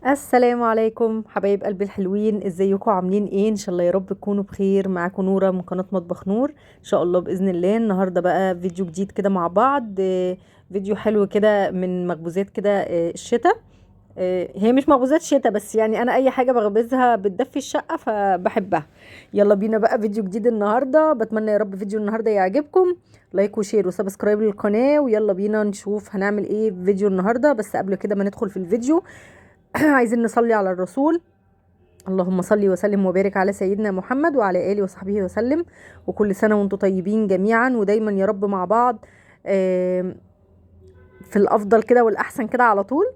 السلام عليكم حبايب قلبي الحلوين، ازيكم عاملين ايه؟ ان شاء الله يا رب تكونوا بخير. معاكم نوره من قناة مطبخ نور. ان شاء الله باذن الله النهارده بقى فيديو جديد كده مع بعض، فيديو حلو كده من مخبوزات كده الشتاء. هي مش مخبوزات شتاء بس، يعني انا اي حاجة بخبزها بتدفي الشقة فبحبها. يلا بينا بقى فيديو جديد النهارده. بتمنى يا رب فيديو النهارده يعجبكم. like و share و subscribe للقناة، ويلا بينا نشوف هنعمل ايه في فيديو النهارده. بس قبل كده ما ندخل في الفيديو عايزين نصلي على الرسول. اللهم صل وسلم وبارك على سيدنا محمد وعلى آله وصحبه وسلم. وكل سنة وانتم طيبين جميعا، ودايما يا رب مع بعض في الأفضل كده والأحسن كده على طول.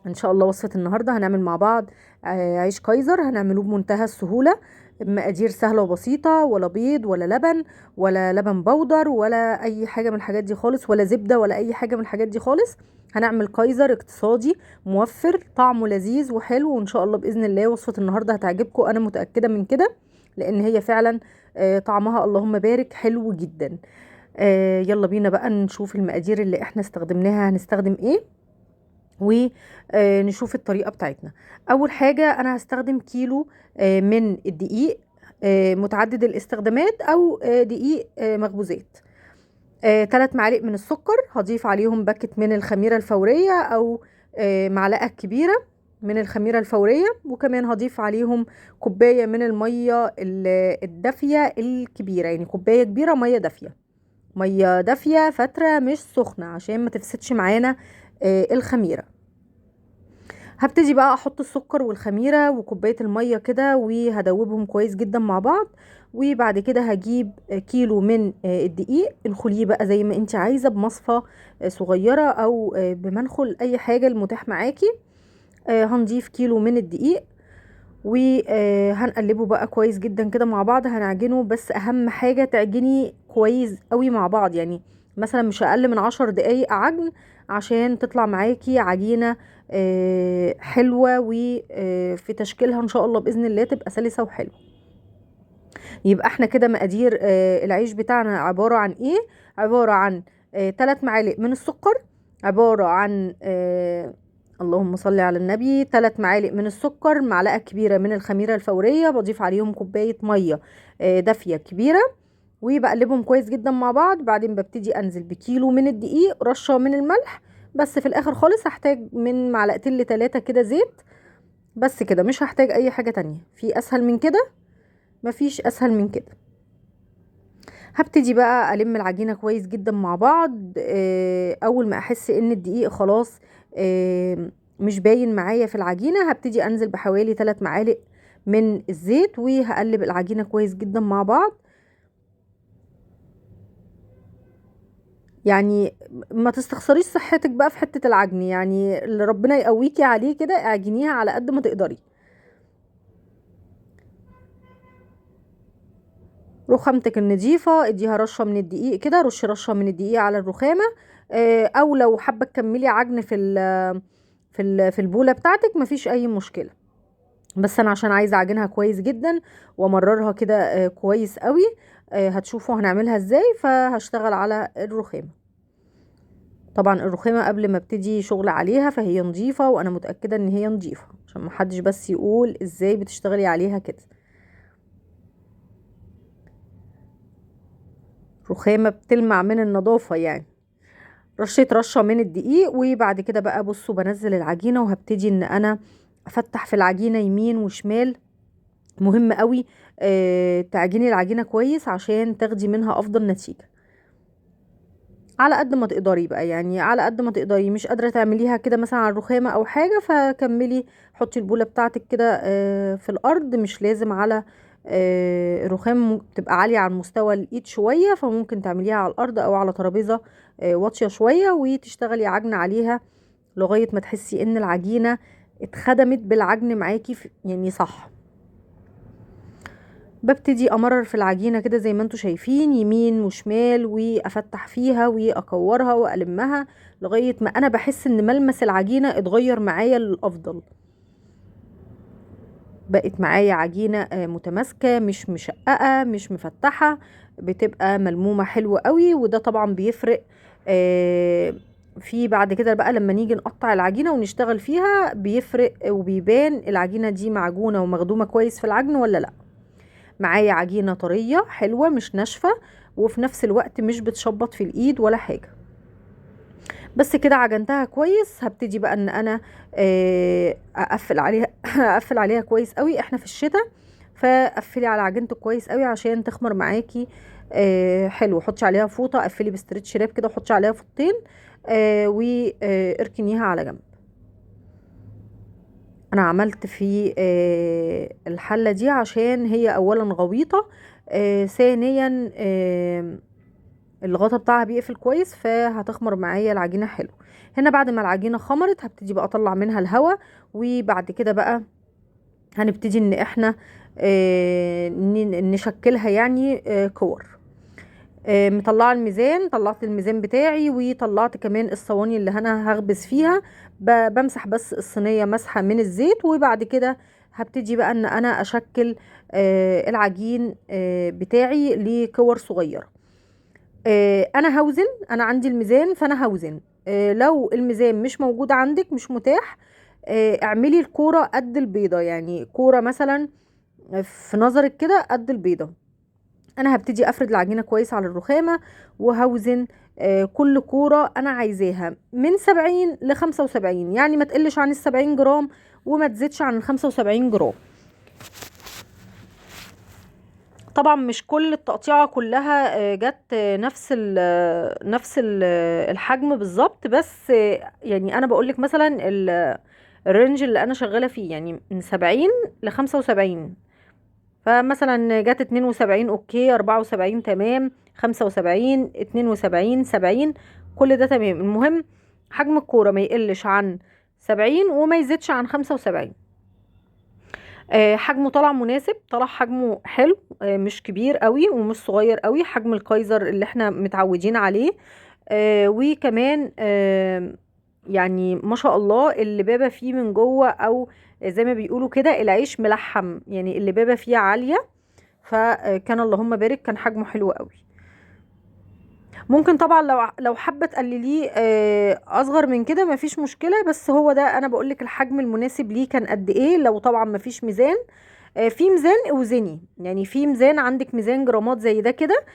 إن شاء الله وصفة النهاردة هنعمل مع بعض عيش كايزر. هنعمله بمنتهى السهولة، مقادير سهلة وبسيطة، ولا بيض ولا لبن ولا لبن بودر ولا أي حاجة من الحاجات دي خالص، ولا زبدة ولا أي حاجة من الحاجات دي خالص. هنعمل كايزر اقتصادي موفر، طعمه لذيذ وحلو، وان شاء الله باذن الله وصفه النهارده هتعجبكم، انا متاكدة من كده، لان هي فعلا طعمها اللهم بارك حلو جدا. يلا بينا بقى نشوف المقادير اللي احنا استخدمناها، هنستخدم ايه ونشوف الطريقة بتاعتنا. اول حاجة انا هستخدم كيلو من الدقيق متعدد الاستخدامات او دقيق مخبوزات، 3 معالق من السكر، هضيف عليهم باكت من الخميرة الفورية أو معلقة كبيرة من الخميرة الفورية، وكمان هضيف عليهم كوباية من المية الدافية الكبيرة، يعني كوباية كبيرة مية دافية، مية دافية فترة مش سخنة عشان ما تفسدش معانا الخميرة. هبتدي بقى احط السكر والخميرة وكوباية المية كده، وهدوبهم كويس جدا مع بعض. وبعد كده هجيب كيلو من الدقيق، انخليه بقى زي ما انت عايزة، بمصفى صغيرة او بمنخل، اي حاجة المتاح معاكي. هنضيف كيلو من الدقيق وهنقلبه بقى كويس جدا كده مع بعض، هنعجنه. بس اهم حاجة تعجني كويس قوي مع بعض، يعني مثلا مش اقل من 10 دقايق عجن عشان تطلع معاكي عجينة حلوة، وفي تشكيلها ان شاء الله بإذن الله تبقى سلسة وحلوة. يبقى احنا كده مقادير العيش بتاعنا عبارة عن ايه؟ عبارة عن 3 معالق من السكر، عبارة عن اللهم صل على النبي، 3 معالق من السكر، معلقة كبيرة من الخميرة الفورية، بضيف عليهم كوباية مية دافية كبيرة، وبقلبهم كويس جدا مع بعض. بعدين ببتدي انزل بكيلو من الدقيق، رشة من الملح، بس في الاخر خالص هحتاج من معلقتين لتلاتة كده زيت، بس كده، مش هحتاج اي حاجة تانية. في اسهل من كده؟ مفيش اسهل من كده. هبتدي بقى الم العجينة كويس جدا مع بعض. اول ما احس ان الدقيق خلاص مش باين معايا في العجينة، هبتدي انزل بحوالي 3 معالق من الزيت، وهقلب العجينة كويس جدا مع بعض. يعني ما تستخسريش صحتك بقى في حتة العجن، يعني اللي ربنا يقويكي عليه كده اعجنيها على قد ما تقدري. رخامتك النظيفة اديها رشة من الدقيق كده، رشي رشة من الدقيق على الرخامة، او لو حابة تكملي عجن في البولة بتاعتك مفيش اي مشكلة، بس انا عشان عايزة اعجنها كويس جدا وامررها كده، كويس قوي، هتشوفوا هنعملها ازاي. فهشتغل على الرخامة. طبعا الرخامة قبل ما ابتدي شغل عليها فهي نظيفة، وانا متأكدة ان هي نظيفة عشان ما حدش بس يقول ازاي بتشتغلي عليها كده. رخامة بتلمع من النظافة يعني. رشيت رشة من الدقيق، وبعد كده بقى بصوا بنزل العجينة، وهبتدي ان انا افتح في العجينة يمين وشمال. مهم قوي، تعجني العجينة كويس عشان تاخدي منها افضل نتيجة على قد ما تقدري بقى، يعني على قد ما تقدري. مش قادرة تعمليها كده مثلا على الرخامة او حاجة، فكملي حطي البولة بتاعتك كده، في الارض، مش لازم على الرخام، بتبقى عالية عن مستوى الايد شوية، فممكن تعمليها على الارض او على ترابيزة، واطية شوية، وتشتغلي عجن عليها لغاية ما تحسي ان العجينة اتخدمت بالعجن معاكي يعني صح. ببتدي امرر في العجينة كده زي ما انتوا شايفين يمين وشمال، وافتح فيها واكورها والمها لغاية ما انا بحس ان ملمس العجينة اتغير معايا للافضل، بقت معايا عجينة، متماسكة، مش مشققة، مش مفتحة، بتبقى ملمومة حلوة قوي. وده طبعا بيفرق، في بعد كده بقى لما نيجي نقطع العجينة ونشتغل فيها بيفرق وبيبان العجينة دي معجونة ومخدومة كويس في العجن ولا لا. معايا عجينة طرية حلوة مش ناشفة، وفي نفس الوقت مش بتشبط في الايد ولا حاجة. بس كده عجنتها كويس. هبتدي بقى ان انا اقفل عليها اقفل عليها كويس قوي. احنا في الشتاء، فقفلي على عجينتك كويس قوي عشان تخمر معاكي حلو. حطي عليها فوطة، قفلي ب stretch wrap كده وحطي عليها فوطتين، واركنيها على جنب. انا عملت في الحلة دي عشان هي اولا غويطة، ثانيا الغطا بتاعها بيقفل كويس، فهتخمر معايا العجينة حلو. هنا بعد ما العجينة خمرت هبتدي بقى اطلع منها الهواء، وبعد كده بقى هنبتدي ان احنا نشكلها يعني كور. مطلعه الميزان، طلعت الميزان بتاعي، وطلعت كمان الصواني اللي انا هخبز فيها. بمسح بس الصينية مسحه من الزيت، وبعد كده هبتدي بقى ان انا اشكل العجين بتاعي لكور صغيرة. انا هوزن، انا عندي الميزان فانا هوزن. لو الميزان مش موجود عندك، مش متاح، اعملي الكورة قد البيضة، يعني كورة مثلا في نظرك كده قد البيضة. انا هبتدي افرد العجينة كويس على الرخامه، وهوزن كل كورة انا عايزاها من 70 ل 75، يعني ما تقلش عن 70 جرام وما تزيدش عن 75 جرام. طبعا مش كل التقطيعه كلها جت نفس ال الحجم بالظبط، بس يعني انا بقولك مثلا ال range اللي انا شغالة فيه يعني من 70 ل 75، فمثلا جت 72 okay، 74 تمام، 75، 72، 70، كل ده تمام. المهم حجم الكورة ما يقلش عن 70 وما يزيدش عن 75. حجمه طلع مناسب، طلع حجمه حلو، مش كبير قوي ومش صغير قوي، حجم الكايزر اللي احنا متعودين عليه. وكمان يعني ما شاء الله اللبابة فيه من جوه، او زي ما بيقولوا كده العيش ملحم، يعني اللبابة فيه عالية، فكان اللهم بارك، كان حجمه حلو قوي. ممكن طبعا لو حابة تقلليه اصغر من كده مفيش مشكلة، بس هو ده انا بقولك الحجم المناسب ليه كان قد ايه. لو طبعا مفيش ميزان، في ميزان اوزني، يعني في ميزان عندك ميزان جرامات زي ده كده،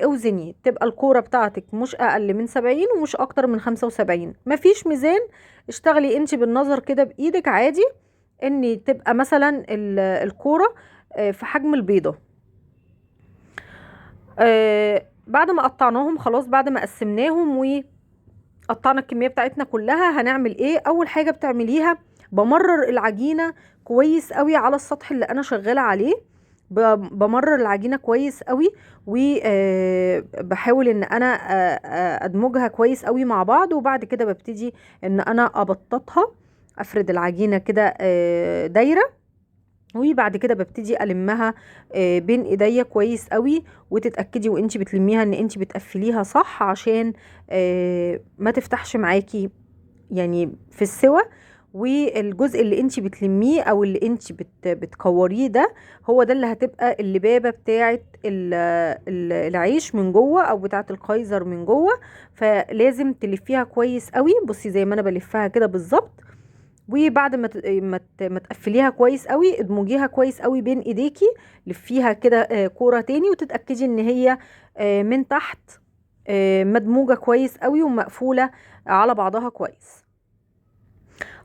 اوزني تبقى الكورة بتاعتك مش اقل من 70 ومش اكتر من 75. مفيش ميزان اشتغلي انت بالنظر كده بايدك عادي، ان تبقى مثلا الكورة في حجم البيضة. بعد ما قطعناهم خلاص، بعد ما قسمناهم وقطعنا الكمية بتاعتنا كلها، هنعمل ايه؟ اول حاجة بتعمليها بمرر العجينة كويس قوي على السطح اللي انا شغالة عليه، بمرر العجينة كويس قوي، وبحاول ان انا ادمجها كويس قوي مع بعض. وبعد كده ببتدي ان انا ابططها، افرد العجينة كده دايرة، وبعد كده ببتدي المها بين ايديا كويس قوي. وتتاكدي وانتي بتلميها ان انتي بتقفليها صح عشان ما تفتحش معاكي يعني في السوى. والجزء اللي انتي بتلميه او اللي انتي بتكوريه ده هو ده اللي هتبقى اللبابه بتاعه العيش من جوه، او بتاعه القيزر من جوه، فلازم تلفيها كويس قوي. بصي زي ما انا بلفها كده بالظبط. وبعد ما تقفليها كويس قوي، ادمجيها كويس قوي بين ايديكي، لفيها كده كورة تاني، وتتاكدي ان هي من تحت مدموجه كويس قوي ومقفوله على بعضها كويس.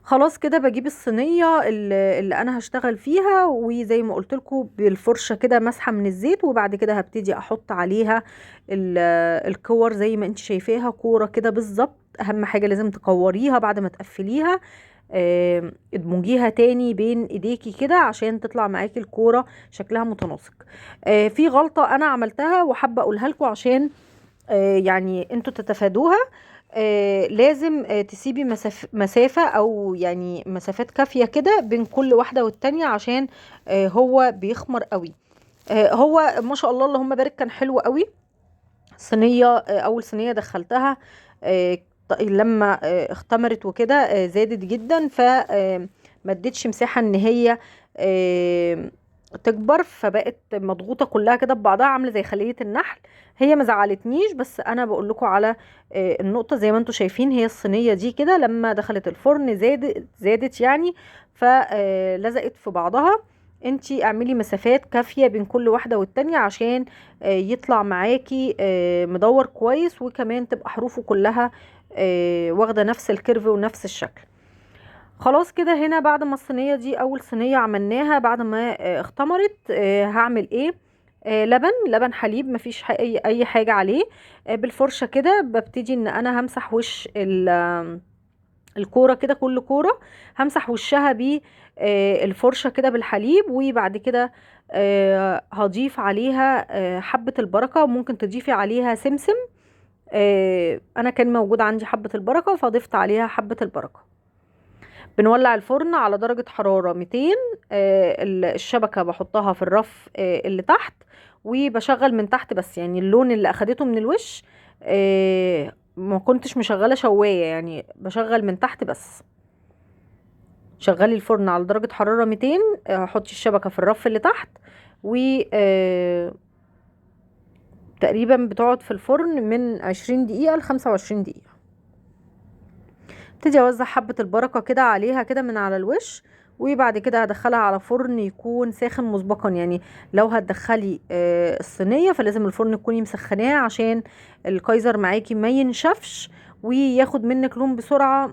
خلاص كده بجيب الصينية اللي انا هشتغل فيها، وزي ما قلت لكم بالفرشه كده مسحه من الزيت، وبعد كده هبتدي احط عليها الكور زي ما انت شايفاها كورة كده بالظبط. اهم حاجة لازم تكوريها بعد ما تقفليها، ادمجيها تاني بين ايديكي كده عشان تطلع معاكي الكورة شكلها متناسق. في غلطه انا عملتها وحابة اقولها لكم عشان يعني انتوا تتفادوها. لازم تسيبي مسافة او يعني مسافات كافية كده بين كل واحدة والتانية عشان هو بيخمر قوي. هو ما شاء الله اللهم بارك كان حلو قوي. صينية، اول صينية دخلتها، لما اختمرت وكده، زادت جدا، ف ما اديتش مساحة ان هي تكبر، فبقت مضغوطه كلها كده ببعضها عامله زي خليه النحل. هي ما زعلتنيش، بس انا بقول لكم على النقطة. زي ما انتم شايفين هي الصينية دي كده لما دخلت الفرن زادت يعني، فلزقت في بعضها. انتي اعملي مسافات كافيه بين كل واحدة والتانية عشان يطلع معاكي مدور كويس، وكمان تبقى حروفه كلها واخده نفس ال curve ونفس الشكل. خلاص كده هنا بعد ما الصينية دي اول صينية عملناها بعد ما اختمرت، هعمل ايه؟ لبن حليب مفيش اي حاجة عليه. بالفرشه كده ببتدي ان انا همسح وش الكورة كده، كل كورة همسح وشها ب الفرشة كده بالحليب. وبعد كده هضيف عليها حبه البركة، ممكن تضيفي عليها سمسم. انا كان موجود عندي حبه البركة فضفت عليها حبه البركة. بنولع الفرن على درجة حرارة 200. الشبكة بحطها في الرف اللي تحت، وبشغل من تحت بس، يعني اللون اللي اخدته من الوش ما كنتش مشغلة شواية، يعني بشغل من تحت بس. شغلي الفرن على درجة حرارة 200، حطي الشبكة في الرف اللي تحت، و تقريبا بتقعد في الفرن من 20 دقيقة ل 25 دقيقة. ابتدي اوزع حبة البركة كده عليها كده من على الوش، وبعد كده هدخلها على فرن يكون ساخن مسبقا. يعني لو هتدخلي الصينية فلازم الفرن تكوني مسخناه عشان الكايزر معاكي ما ينشفش وياخد منك لون بسرعة.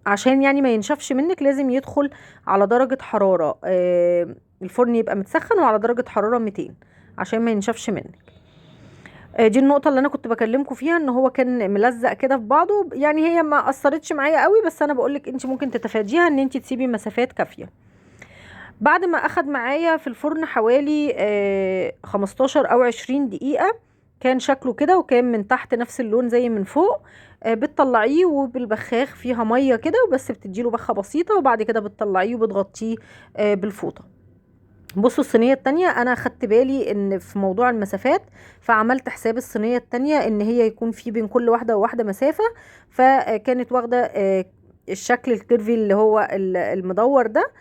عشان يعني ما ينشفش منك لازم يدخل على درجة حرارة، الفرن يبقى متسخن وعلى درجة حرارة 200 عشان ما ينشفش منك. دي النقطة اللي أنا كنت بكلمكم فيها، إن هو كان ملزق كده في بعضه، يعني هي ما أثرتش معايا قوي، بس أنا بقولك أنت ممكن تتفاديها إن أنت تسيبي مسافات كافية. بعد ما أخد معايا في الفرن حوالي 15 أو 20 دقيقة كان شكله كده، وكان من تحت نفس اللون زي من فوق. بتطلعيه وبالبخاخ فيها مية كده وبس، بتديله بخة بسيطة، وبعد كده بتطلعيه وبتغطيه بالفوطة. بصوا الصينية التانية انا خدت بالي ان في موضوع المسافات، فعملت حساب الصينية التانية ان هي يكون في بين كل واحدة وواحدة مسافة، فكانت واخدة الشكل ال curvy اللي هو المدور ده.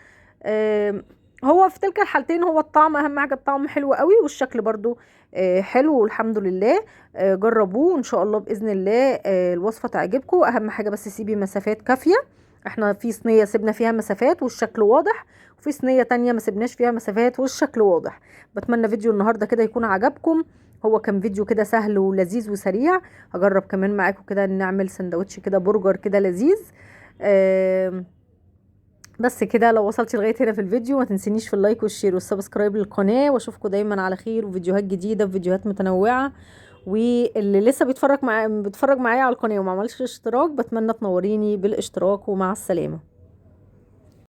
هو في تلك الحالتين هو الطعم اهم حاجة، الطعم حلو قوي والشكل برضو حلو والحمد لله. جربوه ان شاء الله باذن الله، الوصفة تعجبكم. اهم حاجة بس سيبي مسافات كافية، احنا في صينية سيبنا فيها مسافات والشكل واضح، وفي صينية تانية ما سيبناش فيها مسافات والشكل واضح. بتمنى فيديو النهاردة كده يكون عجبكم، هو كان فيديو كده سهل ولذيذ وسريع. هجرب كمان معاكم كده نعمل سندوتش كده برجر كده لذيذ. بس كده لو وصلتي لغاية هنا في الفيديو ما تنسينيش في ال like وال share وال subscribe للقناة، واشوفكم دايما على خير وفيديوهات جديدة وفيديوهات متنوعة. واللي لسه بيتفرج معايا على القناة وما عملش اشتراك، بتمنى تنوريني بالاشتراك، ومع السلامة.